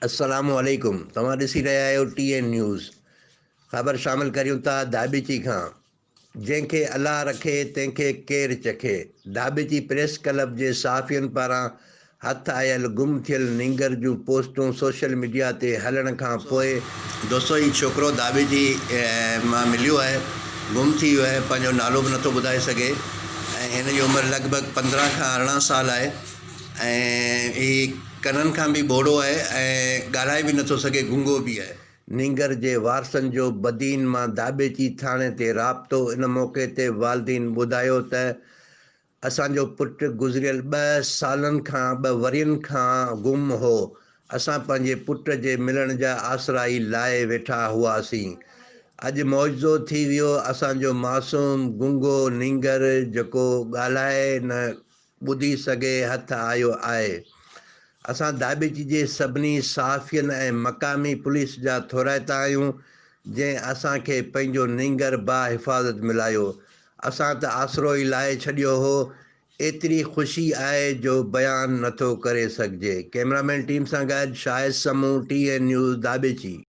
السلام عليڪم توهان ڏسي رهيا آهيو ٽي اين نيوز خبر شامل ڪريون ٿا ڌاٻيچي کان جنهن کي الله رکي تنهن کي ڪير چکي ڌاٻيچي پريس ڪلب جي صحافين پاران هٿ آيل گم ٿيل نينگر جون پوسٽون سوشل ميڊيا تي هلڻ کان پوء دوستو هي ڇوڪرو ڌاٻيچي مان مليو آهي گم ٿي ويو آهي پنهنجو نالو به نٿو ٻڌائي سگهي ۽ هن جي عمر لڳ ڀڳ 15 کان 18 سال آهي ۽ هي ڪنن کان به ٻوڙو آهي ۽ ڳالهائي به نٿو سگهي گونگو به آهي. نينگر جي وارثن جو بدين مان داٻيچي ٿاڻي تي رابطو ان موقعي تي والدين ٻڌايو ته اسان جو پٽ گذريل ٻه سالن کان ٻه ورهين کان گم هو اسان پنهنجي پٽ جي ملڻ جا آسرا ئي لائي ويٺا هئاسين اڄ معجزو ٿي ويو اسان جو معصوم گونگو نينگر جيڪو ڳالهائي نه ٻڌي سگهي هٿ آيو آهي. اسان داٻيچي جي سڀني صحافين ۽ مقامي پوليس جا ٿورائتا آهيون جنهن اسان کي پنهنجو نينگر باحفاظت ملايو. اسان ته آسرو ئي لاهي ڇڏيو هو. ايتري خوشي آهي جو بيان نٿو ڪري سگهجي. ڪئميرامين ٽيم سان گڏ Shahid Samoon, T N news, Dhabeji.